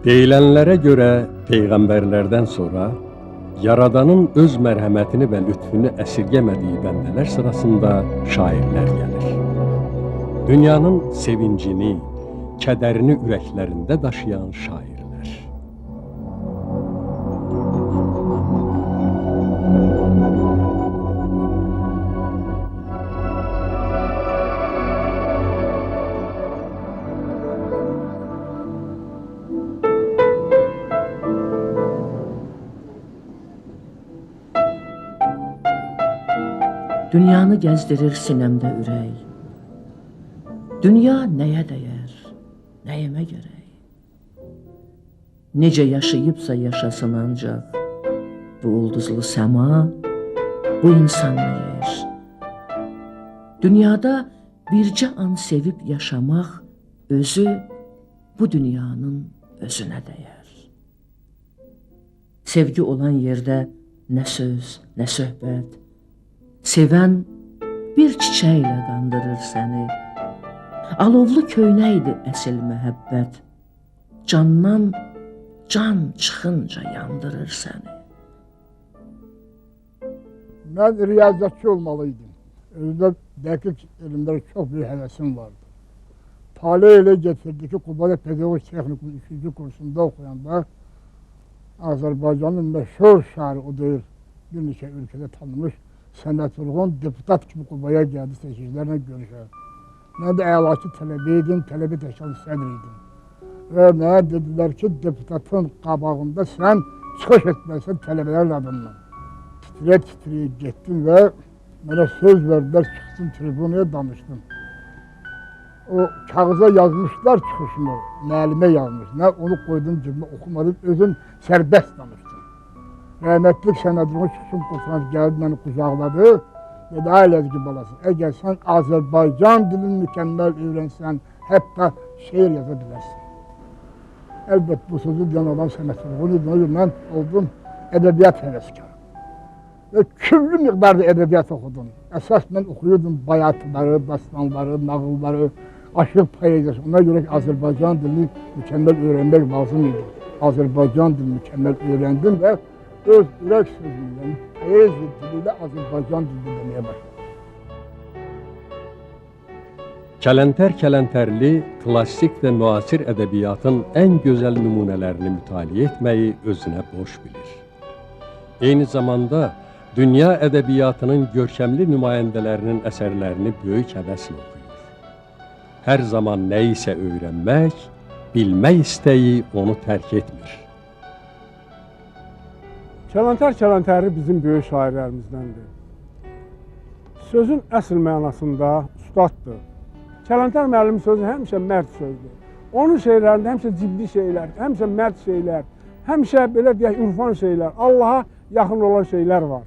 Deyilənlərə görə peyğəmbərlərdən sonra Yaradanın öz mərhəmətini və lütfünü əsirgəmədiyi bəndələr sırasında şairlər gəlir. Dünyanın sevincini, kədərini ürəklərində daşıyan şairlər. Dünyanı gəzdirir sinəmdə ürək. Dünya nəyə dəyər, nəyimə gərək? Necə yaşayıbsa yaşasın ancaq bu ulduzlu səma, bu insanlı yer. Dünyada bircə an sevib yaşamaq özü bu dünyanın özünə dəyər. Sevgi olan yerdə nə söz, nə söhbət, sevən bir çiçəklə qandırır səni. Alovlu köynəkdir əsl məhəbbət. Candan can çıxınca yandırır səni. Mən riyaziyyatçı olmalıydım. Özümdə dəqiq elmlərə çox bir həvəsim vardı. Tale elə getirdi ki, Qubada Pedaqoji Texnikumun 3-cü kursunda oxuyanda Azərbaycanın məşhur şairi o deyil, bir neçə ölkədə tanınmış Səməd Vurğun deputat kimi Qubaya gəldi seçicilərlə görüşə. Mən də əlaçı tələbə idim, tələbə təşkilatı sədr idim. Və mənə dedilər ki, deputatın qabağında sən çıxış etməlisən tələbələrin adından. Titrəyə-titrəyə getdim və mənə söz verdilər, çıxdım tribunaya, danışdım. O kağıza yazmışlar çıxışımı, müəllimə yazmış. Mən onu qoydum cibimə, oxumadım, özüm sərbəst danışdım. Rəhmətlik Səməd Vurğun çıxışım qurtaran gəldi, məni qucaqladı. Dedi, ay Ləzgi balası, əgər sən Azərbaycan dilini mükəmməl öyrənsən, hətta şeir yaza bilərsən. Əlbət bu sözü deyən adam Səməd Vurğun idi. Ona görə mən oldum ədəbiyyat həvəskarı. Və küllü miqdarda ədəbiyyat oxudum. Əsas mən oxuyurdum bayatları, dastanları, nağılları, aşıq poeziyası. Ona görə ki, Azərbaycan dilini mükəmməl öyrənmək lazım idi. Azərbaycan dilini mükəmməl öyrəndim və öz ürək sözümlə, poeziya dili ilə Azərbaycan dilini deməyə başladım. Kələntər Kələntərli klassik və müasir ədəbiyyatın ən gözəl nümunələrini mütaliə etməyi özünə borc bilir. Eyni zamanda dünya ədəbiyyatının görkəmli nümayəndələrinin əsərlərini böyük həvəslə oxuyur. Hər zaman nə isə öyrənmək, bilmək istəyi onu tərk etmir. Kələntər Kələntərli bizim böyük şairlərimizdəndir. Sözün əsl mənasında ustaddır. Kələntər müəllim sözü həmişə mərd sözdür. Onun şeirlərində həmişə ciddi şeylər, həmişə mərd şeylər, həmişə belə deyək, ürfan şeylər, Allaha yaxın olan şeylər var.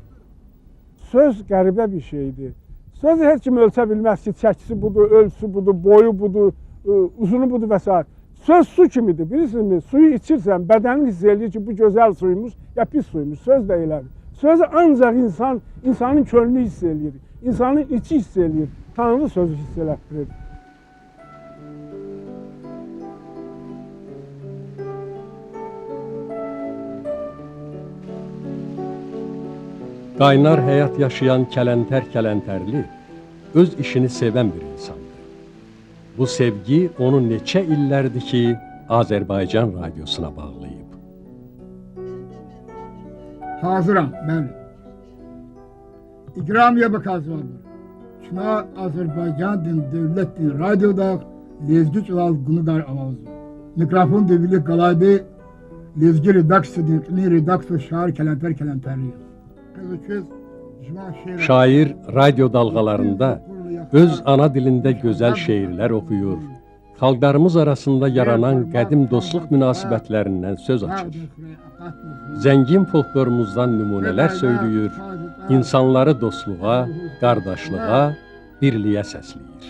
Söz qəribə bir şeydir. Sözü heç kim ölçə bilməz ki, çəkisi budur, ölçüsü budur, boyu budur, uzunu budur və s. Söz su kimidir, bilirsinizmi? Suyu içirsən, bədənin hiss eləyir ki, bu gözəl suymuş, ya pis suymuş. Söz də elədir. Sözü ancaq insan, insanın könlü hiss eləyir, insanın içi hiss eləyir, Tanrı sözü hiss elətdirir. Qaynar həyat yaşayan Kələntər Kələntərli öz işini sevən bir insandır. Bu sevgi onu neçə illərdir ki, Azərbaycan Radiosuna bağlayıb. Hazıram, bəli. İkramiyə bakazıvadır. Çuna Azərbaycan din Dövlət din Radioda Lezgi Çulal Qunudar avazı. Mikrofon devili qalaydı Lezgi redaksiya din redaksiya şair Kələntər Kələntərli. Şair radyo dalğalarında öz ana dilində gözəl şeirlər oxuyur, xalqlarımız arasında yaranan qədim dostluq münasibətlərindən söz açır. Zəngin folklorumuzdan nümunələr söylüyür, insanları dostluğa, qardaşlığa, birliyə səsləyir.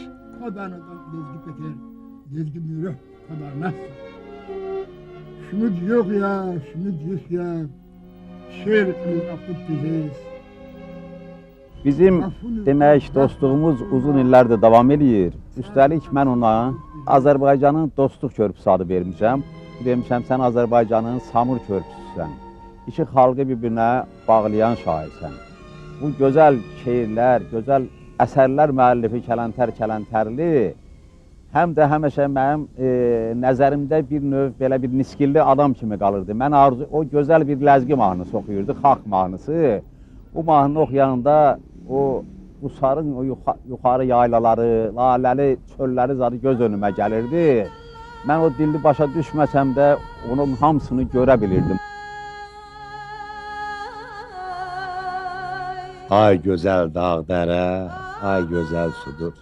Bizim demək dostluğumuz uzun illərdir davam eləyir. Üstəlik mən ona Azərbaycanın dostluq körpüsü adı vermişəm. Demişəm, sən Azərbaycanın Samur körpüsüsən. İki xalqı bir-birinə bağlayan şairsən. Bu gözəl şeirlər, gözəl əsərlər müəllifi Kələntər Kələntərli həm də həmişə mənim nəzərimdə bir növ belə bir niskilli adam kimi qalırdı. Mən arzu, o gözəl bir ləzgi mahnısı oxuyurdu, xalq mahnısı. Bu mahnını oxuyanda o Qusarın o yuxarı yaylaları, laləli çölləri zadı göz önümə gəlirdi. Mən o dilli başa düşməsəm də onun hamısını görə bilirdim. Ay gözəl dağ dərə, ay gözəl sudur.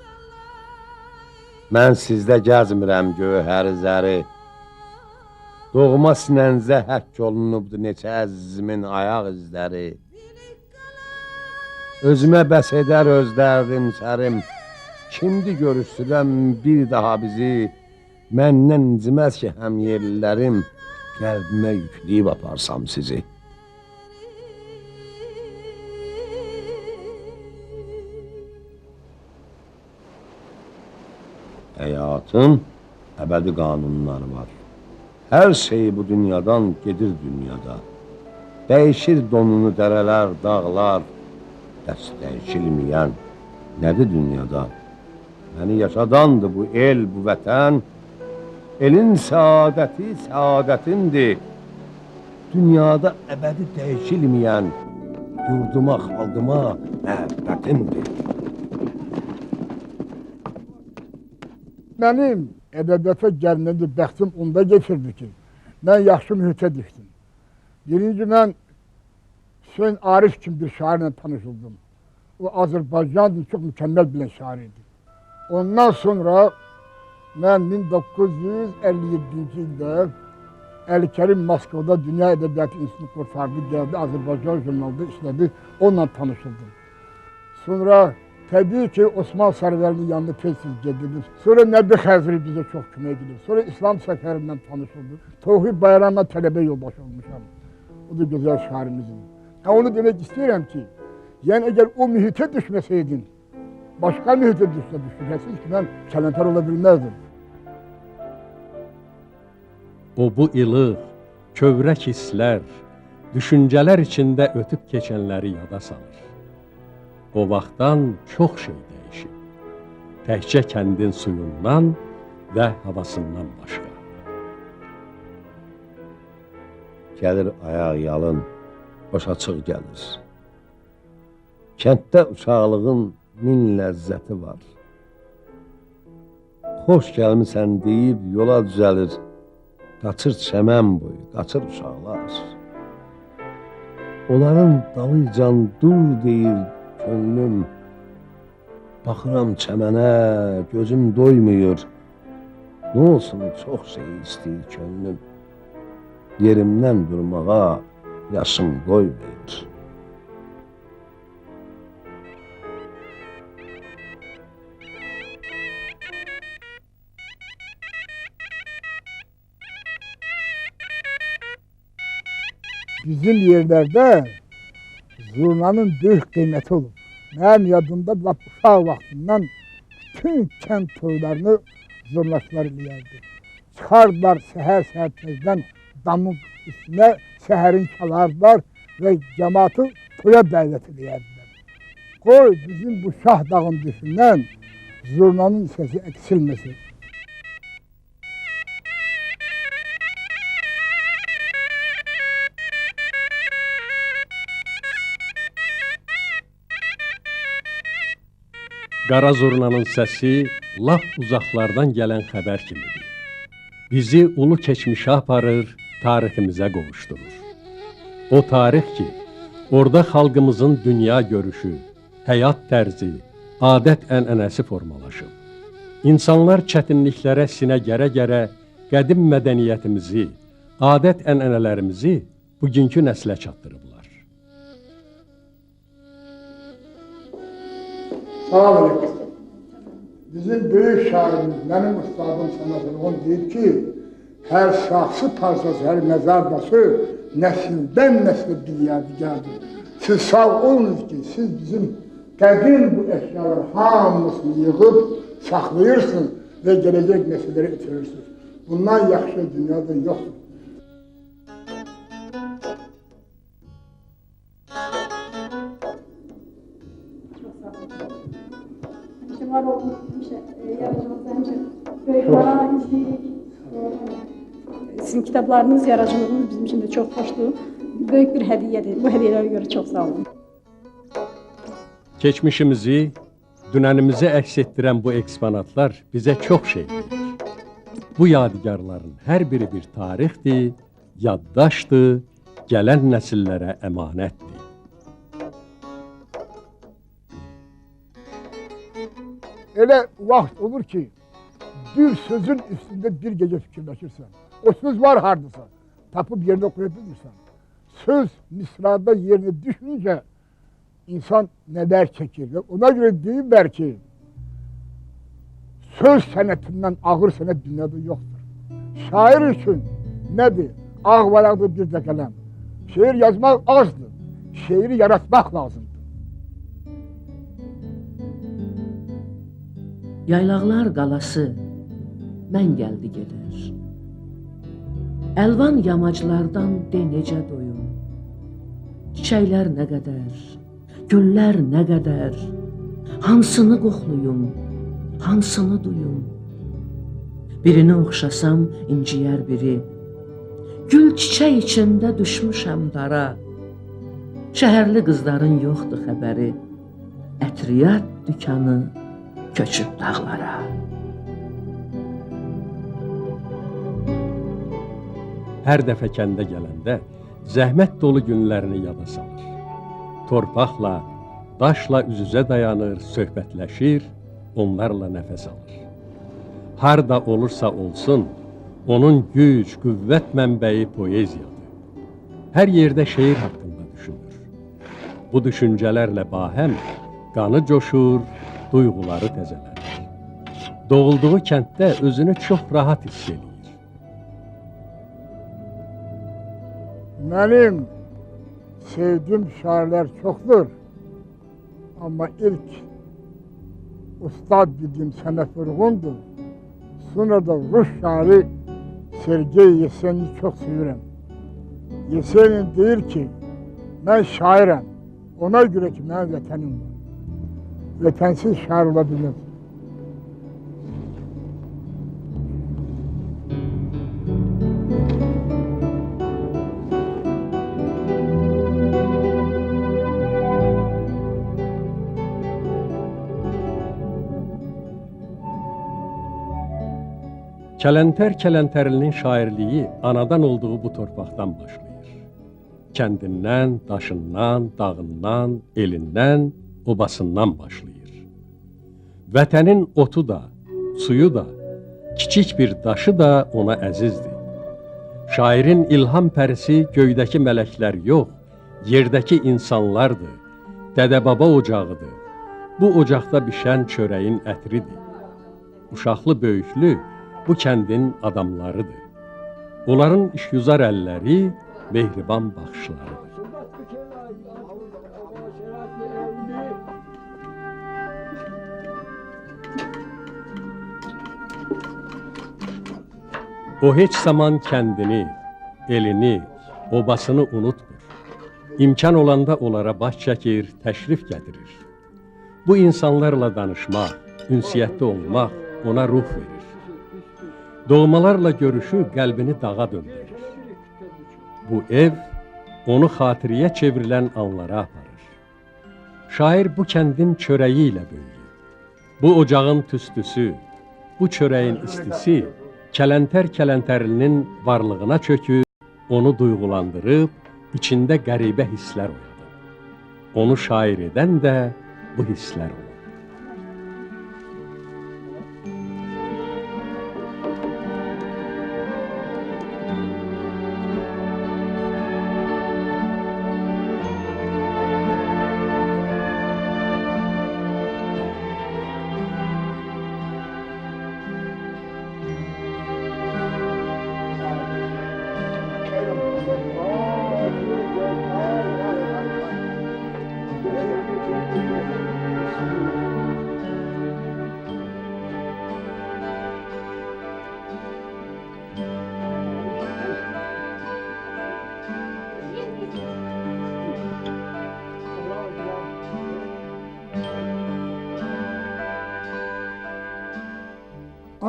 Mən sizdə gəzmirəm gövhəri zəri. Doğma sinənizə həkk olunubdur neçə əzizimin ayaq izləri. Özümə bəs edər öz dərdim sərim. Kimdi görüşdürən bir daha bizi? Məndən inciməz ki həm yerlilərim, qəlbimə yükləyib aparsam sizi. Həyatın əbədi qanunları var. Hər şey bu dünyadan gedir dünyada. Dəyişir donunu dərələr, dağlar. Bəs dəyişilməyən nədir dünyada? Məni yaşadandır bu el, bu vətən. Elin səadəti səadətimdir. Dünyada əbədi dəyişilməyən yurduma, xalqıma məhəbbətimdir. Mənim ədəbiyyata gəlməmdə bəxtim onda getirdi ki, mən yaxşı mühitə düşdüm. Birinci, mən Hüseyn Arif kimi bir şairlə tanış oldum. O, Azərbaycanın çox mükəmməl bilən şair idi. Ondan sonra mən 1957-ci ildə Əli Kərim Moskvada Dünya Ədəbiyyatı İnstitutunu qurtardı, gəldi, Azərbaycan jurnalında işlədi, onunla tanış oldum. Sonra təbii ki, Osman Sərvərinin yanına tez-tez gedirdim. Sonra Nəbi Xəzri bizə çox kömək edilib. Sonra İslam Səfərindən tanış oldum. Tofiq Bayramla tələbə yoldaşı olmuşam. O da gözəl şairimizdir. Onu demək istəyirəm ki, yəni əgər o mühitə düşməsəydim, başqa mühitə düşsəydim, ki, mən Kələntər ola bilməzdim. O bu ilıq, kövrək hisslər, düşüncələr içində ötüb keçənləri yada salır. O vaxtdan çox şey dəyişib. Təkcə kəndin suyundan və havasından başqa. Gəlir ayaq yalın, baş açıq gəlir. Kənddə uşaqlığın min ləzzəti var. Xoş gəlmisən deyib yola düzəlir. Qaçır çəmən boyu, qaçır uşaqlar. Onların dalıcan dur deyir könlüm. Baxıram çəmənə, gözüm doymuyur. Nə olsun çox şey istəyir könlüm. Yerimdən durmağa yaşım qoymuyor. Bizim yerlərdə zurnanın böyük qiyməti olub. Mənim yadımda lap uşaq vaxtından bütün kənd toylarını zurnaçılar eləyərdi. Çıxardılar səhər-səhər tezdən damın üstünə, səhərin çalardılar və cəmaatı toya dəvət eləyərdilər. Qoy bizim bu Şah dağın düşündən zurnanın səsi əksilməsin. Qara zurnanın səsi lap uzaqlardan gələn xəbər kimidir. Bizi ulu keçmişə aparır, tariximizə qovuşdurur. O tarix ki, orada xalqımızın dünya görüşü, həyat tərzi, adət-ənənəsi formalaşıb. İnsanlar çətinliklərə sinə gərə-gərə qədim mədəniyyətimizi, adət-ənənələrimizi bugünkü nəslə çatdırıblar. Salam aleyküm. Bizim böyük şairimiz, mənim ustadım Sənət Vurğun deyib ki, hər şahsı parçası, hər məzar daşı nəsildən nəslə bir yadigardır. Siz sağ olunuz ki, siz bizim qədim bu əşyaları hamısını yığıb saxlayırsınız və gələcək nəsillərə ötürürsünüz. Bundan yaxşı dünyada yoxdur. Çox sağ olun. Həmişə var olun, həmişə yaradıcılığınızı həmişə böyük maraqla izləyirik. Sizin kitablarınız, yaradıcılığınız bizim üçün də çox xoşdur. Böyük bir hədiyyədir. Bu hədiyyələrə görə çox sağ olun. Keçmişimizi, dünənimizi əks etdirən bu eksponatlar bizə çox şey deyir. Bu yadigarların hər biri bir tarixdir, yaddaşdır, gələn nəsillərə əmanətdir. Elə vaxt olur ki, bir sözün üstündə bir gecə fikirləşirsən. O söz var hardasa, tapıb yerinə qoya bilmirsən. Söz misrada yerinə düşüncə insan nələr çəkir. Ona görə deyirlər ki, söz sənətindən ağır sənət dünyada yoxdur. Şair üçün nədir? Ağ varaqdır bir də qələm. Şeir yazmaq azdır. Şeiri yaratmaq lazımdır. Yaylaqlar qalası mən gəldi gedər. Əlvan yamaclardan de necə doyum. Çiçəklər nə qədər, güllər nə qədər, hansını qoxluyum, hansını duyum. Birini oxşasam inciyər biri. Gül çiçək içində düşmüşəm dara. Şəhərli qızların yoxdur xəbəri. Ətriyyat dükanı köçüb dağlara. Hər dəfə kəndə gələndə zəhmət dolu günlərini yada salır. Torpaqla, daşla üz-üzə dayanır, söhbətləşir, onlarla nəfəs alır. Harda olursa olsun, onun güc, qüvvət mənbəyi poeziyadır. Hər yerdə şeir haqqında düşünür. Bu düşüncələrlə bahəm qanı coşur, duyğuları təzələnir. Doğulduğu kənddə özünü çox rahat hiss eləyir. Mənim sevdiyim şairlər çoxdur. Amma ilk ustad dediyim Səməd Vurğundur. Sonra da Rus şairi Sergey Yesenini çox sevirəm. Yesenin deyir ki, mən şairəm. Ona görə ki, mənim vətənim var. Vətənsiz şair ola bilməz. Kələntər Kələntərlinin şairliyi anadan olduğu bu torpaqdan başlayır. Kəndindən, daşından, dağından, elindən, obasından başlayır. Vətənin otu da, suyu da, kiçik bir daşı da ona əzizdir. Şairin ilham pərisi göydəki mələklər yox, yerdəki insanlardır, dədə-baba ocağıdır. Bu ocaqda bişən çörəyin ətridir. Uşaqlı böyüklü bu kəndin adamlarıdır. Onların işgüzar əlləri, mehriban baxışlarıdır. O heç zaman kəndini, elini, obasını unutmur. İmkan olanda onlara baş çəkir, təşrif gətirir. Bu insanlarla danışmaq, ünsiyyətdə olmaq ona ruh verir. Doğmalarla görüşü qəlbini dağa döndürür. Bu ev onu xatiriyə çevrilən anlara aparır. Şair bu kəndin çörəyi ilə böyüyür. Bu ocağın tüstüsü, bu çörəyin istisi Kələntər Kələntərlinin varlığına çökür, onu duyğulandırıb, içində qəribə hisslər oyadır. Onu şair edən də bu hisslər olur.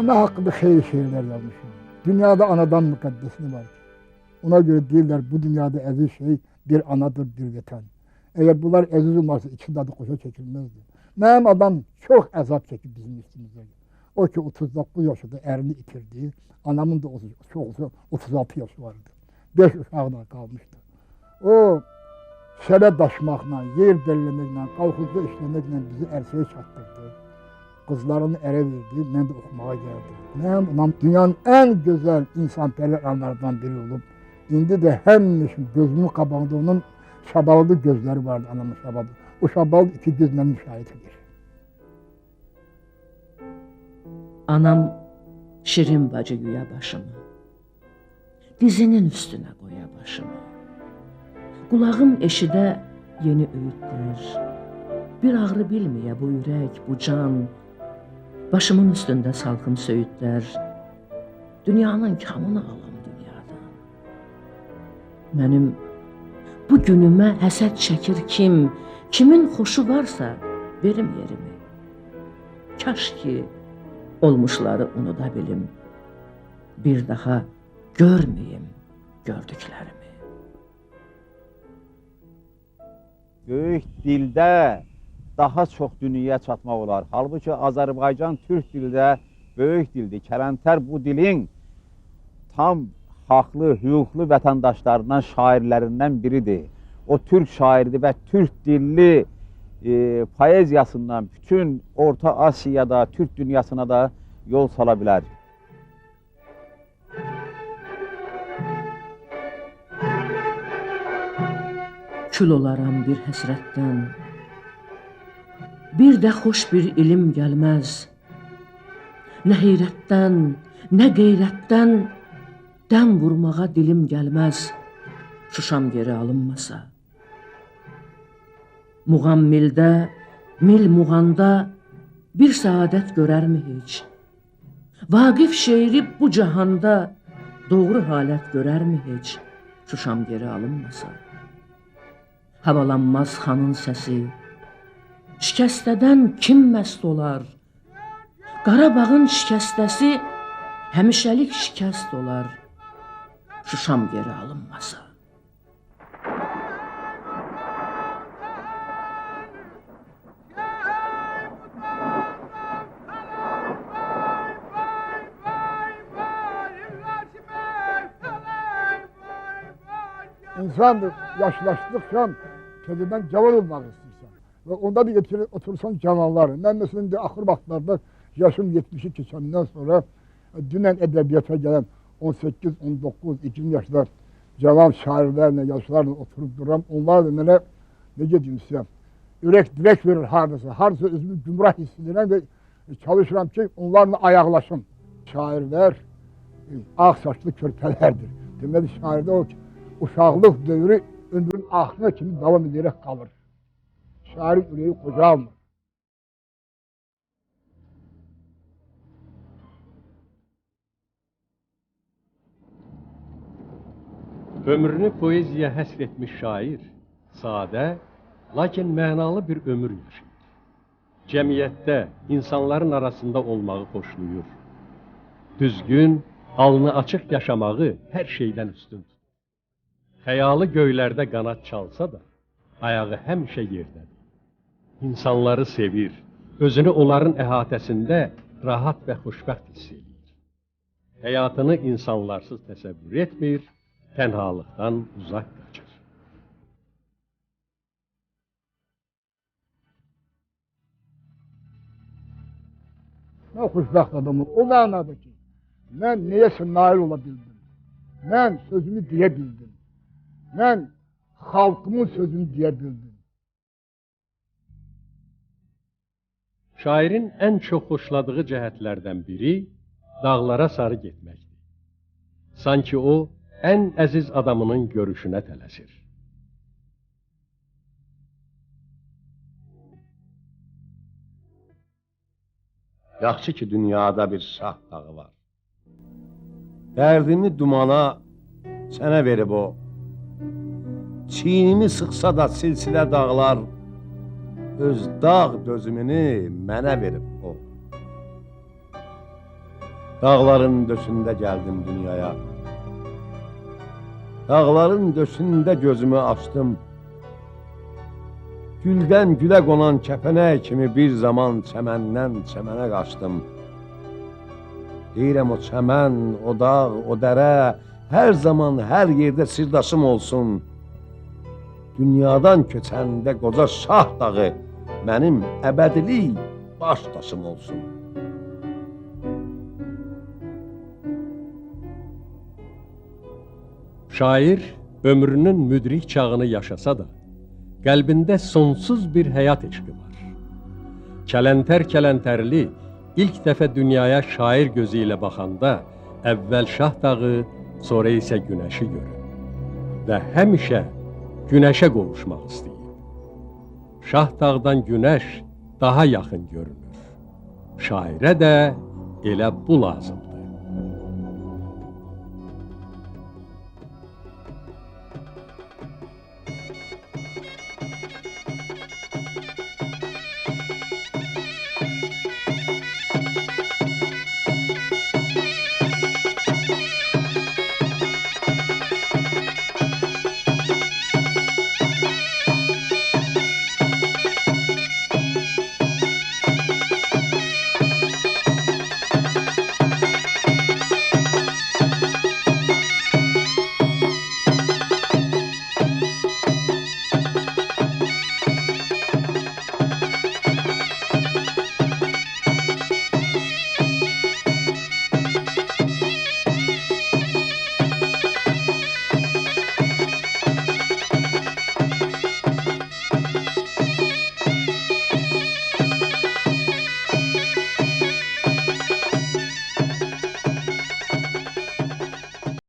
Ana haqqında xeyli şeirlər yazmışam. Dünyada anadan müqəddəsi var ki, ona görə deyirlər, bu dünyada əziz şey bir anadır, bir vətən. Əgər bunlar əziz olmasa, ikisinin adı qoşa çəkilməzdi. Mənim adam çox əzab çəkib bizim üstümüzdə. O ki, 39 yaşında ərini itirdi, anamın da çox 36 yaşı vardı. 5 uşaqla qalmışdı. O, şələ daşmaqla, yer belləməklə, qalxızda işləməklə bizi ərsəyə çatdırdı. Qızlarını ərə verdi, mən də oxumağa gəldim. Mənim anam dünyanın ən gözəl insanpərvər analardan biri olub. İndi də həmişə gözümün qabağında onun şabalıdı gözləri vardı, anamın şabalıdı. O şabalıdı iki göz məni müşahidə edir. Anam şirin bacı yuya başımı, dizinin üstünə qoya başımı. Qulağım eşidə yeni öyüdlər, bir ağrı bilməyə bu ürək, bu can. Başımın üstündə salxım söyüdlər, dünyanın kamını alam dünyadan. Mənim bu günümə həsəd çəkir kim, kimin xoşu varsa verim yerimi. Kaş ki olmuşları unuda bilim, bir daha görməyim gördüklərimi. Böyük dildə daha çox dünyaya çatmaq olar. Halbuki Azərbaycan türk dildə böyük dildir. Kələntər bu dilin tam haqlı, hüquqlu vətəndaşlarından, şairlərindən biridir. O türk şairidir və türk dilli poeziyasından bütün Orta Asiyada, türk dünyasına da yol sala bilər. Kül olaram bir həsrətdən, bir də xoş bir ilim gəlməz. Nə heyrətdən, nə qeyrətdən dəm vurmağa dilim gəlməz, Şuşam geri alınmasa. Muğam mildə, mil muğanda bir səadət görərmi heç? Vaqif şeiri bu cahanda doğru halət görərmi heç? Şuşam geri alınmasa. Havalanmaz xanın səsi, şikəstədən kim məst olar? Qarabağın şikəstəsi həmişəlik şikəst olar, Şuşam geri alınmasa. İnsan yaşlaşdıqca təzədən cavan olmaq istəyirsən və onda bir getirir, otursan cavanları. Mən məsələn, indi axır vaxtlarda yaşım 70-i keçəndən sonra dünən ədəbiyyata gələn 18, 19, 20 yaşlar cavan şairlərlə, yaşlarla oturub duram. Onlar da mənə, necə deyim sizə, ürək dirək verir haradasa. Haradasa özümü gümrah hiss edirəm və çalışıram ki, onlarla ayaqlaşım. Şairlər ağ saçlı körpələrdir. Deməli, şairdə o ki, uşaqlıq dövrü ömrün axırına kimi davam edərək qalır. Şairin ürəyi qocalmır. Ömrünü poeziya həsr etmiş şair, sadə, lakin mənalı bir ömür yaşayır. Cəmiyyətdə, insanların arasında olmağı xoşlayır. Düzgün, alnı açıq yaşamağı hər şeydən üstün tutur. Xəyalı göylərdə qanad çalsa da, ayağı həmişə yerdədir. İnsanları sevir, özünü onların əhatəsində rahat və xoşbəxt hiss eləyir. Həyatını insanlarsız təsəvvür etmir, tənhalıqdan uzaq qaçır. Mən xoşbəxt adamım. O mənada ki, mən neyəsə nail ola bildim. Mən sözümü deyə bildim. Mən xalqımın sözünü deyə bildim. Şairin ən çox xoşladığı cəhətlərdən biri dağlara sarı getməkdir. Sanki o, ən əziz adamının görüşünə tələsir. Yaxşı ki, dünyada bir şah dağı var. Dərdimi dumana sənə verib o. Çiynimi sıxsa da silsilə dağlar, öz dağ dözümünü mənə verib o. Dağların döşündə gəldim dünyaya. Dağların döşündə gözümü açdım. Güldən gülə qonan kəpənək kimi bir zaman çəməndən çəmənə qaçdım. Deyirəm o çəmən, o dağ, o dərə hər zaman, hər yerdə sirdaşım olsun. Dünyadan köçəndə qoca Şah dağı mənim əbədilik baş daşım olsun. Şair ömrünün müdrik çağını yaşasa da, qəlbində sonsuz bir həyat eşqi var. Kəlentər Kəlentərli ilk dəfə dünyaya şair gözü ilə baxanda əvvəl Şah dağı, sonra isə günəşi görür və həmişə günəşə qovuşmaq istəyir. Şah dağdan günəş daha yaxın görünür. Şairə də elə bu lazımdır.